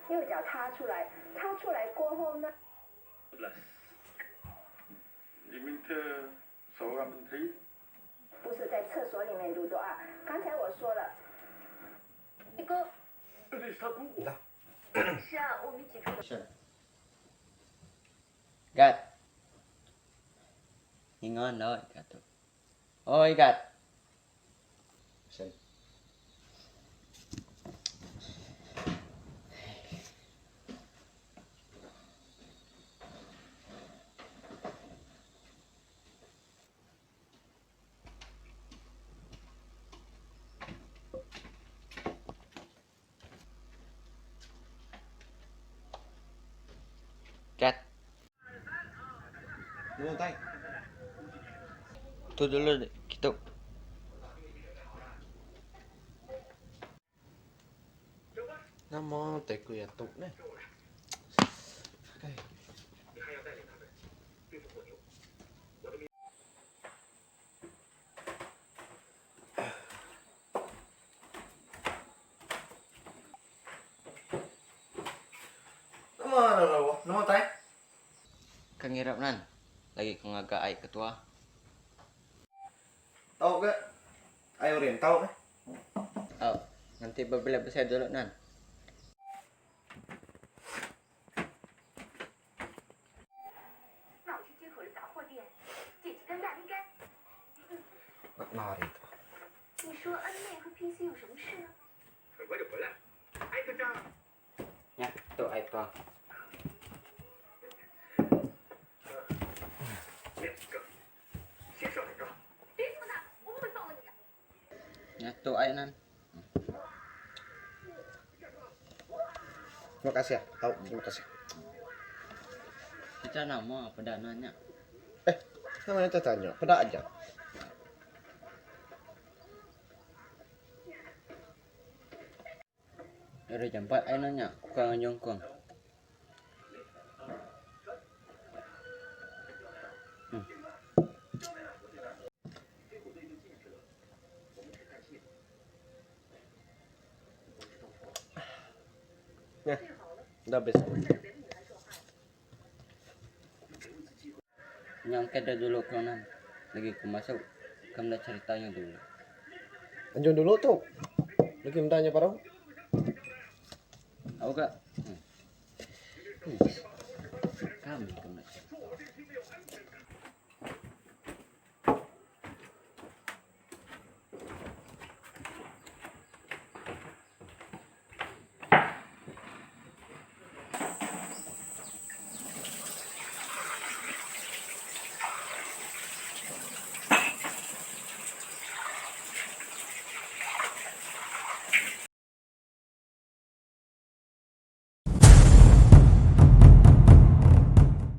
右脚踏出来， 踏出来过后呢？ Diminta seorang menteri. 不是在厕所里面读啊！ 刚才我说了。 哥。 是啊， 我们一起住的。 Gat. Ingon oi gat tu. Oi gat. Sen. Gat. Nunung tai. Tu dulu kitu. Nama tai ku iya tu neh. Kai. Nama nama nama tai. Ka ngirap nan. Lagi ku ngaga ai ketua. Tau ke ai urin tau ke? Au, nganti bebela besai dulu nan. Nya, tu ai tua. Nya, tu ai nan. Terima kasih ya. Tau, terima kasih. Kita nama peda nuan nya. Eh, nama nya tanya. Peda aja. Udah jampat ai nuan nya, ku ka nganjung kung. Nya, udah habis. Nya engka dah dulu ku nan. Lagi ku masuk ka meda cerita nya dulu. Anjung dulu tu. Lagi meda nya baru. Au ga. Kami ke meda.